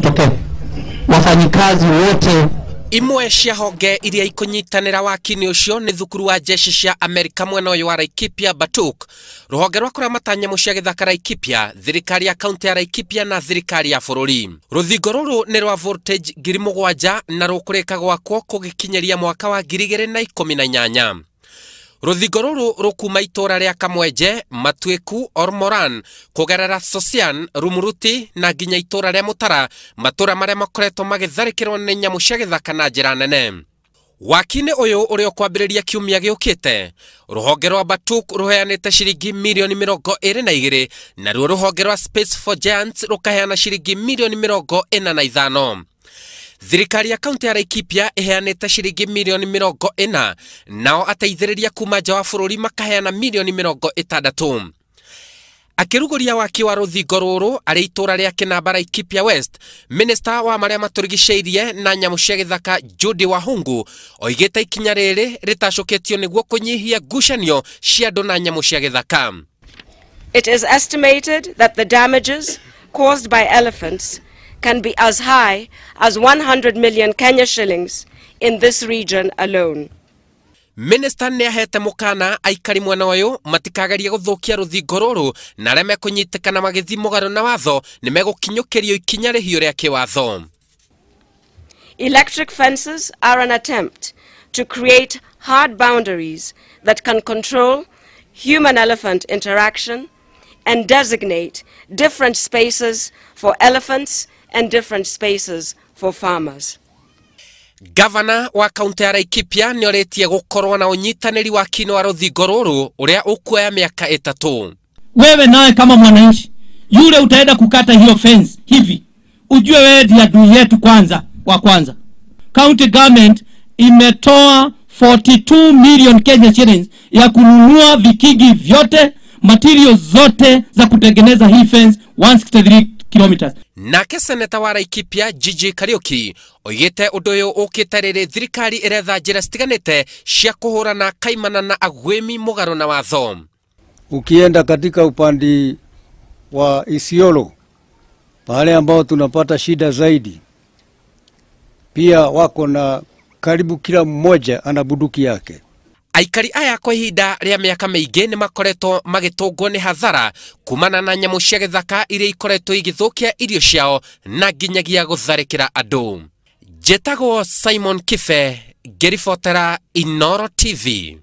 itokee. Wafanyikazi wote Imwe cia honge iria ikunyitanĩra waki-inĩ ũcio nĩ thukuru wa jeshi cia Amerika mwena ũyũ wa Laikipia Batuk, rũhonge rwa kũramata nyamũ cia gĩthaka Laikipia, thirikari ya kaunti ya Laikipia na thirikari ya bũrũri. Rũthingo rũrũ nĩ rwa voltage 7,000 na rũkũrĩka gwakwo kũgĩkinyĩria mwaka wa 2018. Rũthingo rũrũ rũkuma itũra rĩa Kamwenje, Matuĩku, Ormoran, kũgerera Sosian, Rumuruti na nginya itũra rĩa Mũtara, matũra marĩa makoretwo magĩtharĩkĩrwo nĩ nyamũ cia gĩthaka na njĩra nene. Waki-inĩ ũyũ ũrĩa ũkwambĩrĩria kiumia gĩũkĩte, rũhonge rwa Batuk rũheanĩte ciringi mirioni 22, naruo rũhonge rwa Space for Giants rũkaheana ciringi mirioni 45. Thirikari ya kaunti ya Laikipia ĩheanĩte ciringi mirioni 40, nao ateithĩrĩria kuma nja wa bũrũri makaheana mirioni 60. Akĩrugũria waki wa rũthingo rũrũ arĩ itũra rĩa Kĩnamba Laikipia West, minista wa marĩa matũrigicĩirie na nyamũ cia gĩthaka Judy Wahungu oigĩte ikinya rĩrĩ rĩtacũkĩtio nĩguo kũnyihia ngucanio cia andũ na nyamũ cia gĩthaka. It is estimated that the damages caused by elephants can be as high as 100 million Kenya shillings in this region alone. Minista nĩ ahete mũkana aikari mwena ũyũ matikagerie gũthũkia rũthingo rũrũ na arĩa mekũnyitĩkana magĩthiĩ mũgarũ na watho nĩ megũkinyũkĩrio ikinya rĩhiũ rĩa kĩwatho. Electric fences are an attempt to create hard boundaries that can control human-elephant interaction and designate different spaces for elephants and different spaces for farmers. Gavana wa kaunti ya Laikipia nĩ orĩtie gũkorwo na ũnyitanĩri wa kino wa rũthingo rũrũ ũrĩa ũkuoya mĩaka 3. Wewe nawe kama mwananchi yule utaenda kukata hiyo fence hivi, ujue wewe ndiye adui yetu kwanza wa kwanza. County government imetoa 42 million Kenya shillings ya kununua vikingi vyote, materials zote za kutengeneza hii fence 163 kilometers. Nake seneta wa Laikipia Gigi Kariuki oigĩte ũndũ ũyũ ũkĩte rĩrĩ thirikari ĩretha njĩra citiganĩte cia kũhũrana kaimana na agwĩmi mũgarũ na watho. Ukienda katika upande wa Isiolo, pale ambao tunapata shida zaidi, pia wako na karibu kila mmoja ana bunduki yake. Aikari aya kwa ihinda rĩa mĩaka mĩingĩ nĩ makoretwo magĩtũngwo nĩ hathara kumana na nyamũ cia gĩthaka iria ikoretwo igĩthũkia irio ciao na nginyagia gũtharĩkĩra andũ. Njĩtagwo Simon Kibe, ngĩribotera Inooro TV.